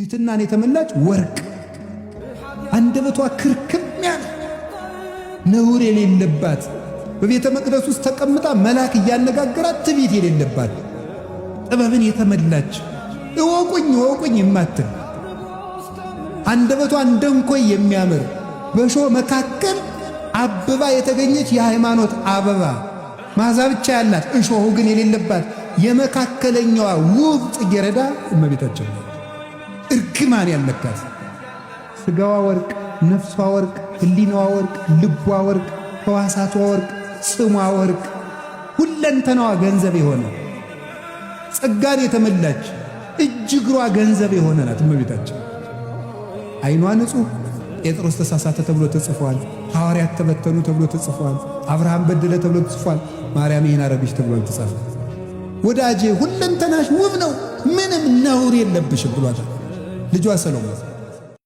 ትሕትናን የተመላች ወርቅ፣ አንደበቷ ክርክም ያለ ነውር የሌለባት፣ በቤተ መቅደስ ውስጥ ተቀምጣ መልአክ እያነጋገራት ትዕቢት የሌለባት፣ ጥበብን የተመላች፣ እወቁኝ እወቁኝ የማትል፣ አንደበቷ እንደ እንኮይ የሚያምር፣ በእሾህ መካከል አብባ የተገኘች የሃይማኖት አበባ፣ መዓዛ ብቻ ያላት እሾሁ ግን የሌለባት የመካከለኛዋ ውብ ጽጌረዳ እመቤታችን ናት። እርግማን ያልነካት፣ ስጋዋ ወርቅ፣ ነፍሷ ወርቅ፣ ሕሊናዋ ወርቅ፣ ልቧ ወርቅ፣ ሕዋሳቷ ወርቅ፣ ስሟ ወርቅ፣ ሁለንተናዋ ገንዘብ የሆነ፣ ጸጋን የተመላች፣ እጅ እግሯ ገንዘብ የሆነ ናት እመቤታችን። ዓይኗ ንጹሕ። ጴጥሮስ ተሳሳተ ተብሎ ተጽፏል። ሐዋርያት ተበተኑ ተብሎ ተጽፏል። አብርሃም በደለ ተብሎ ተጽፏል። ማርያም ይህን አረገች ተብሎ አልተጻፈ። ወዳጄ ሁለንተናሽ ውብ ነው፣ ምንም ነውር የለብሽም ብሏታል ልጇ ሰሎሞን።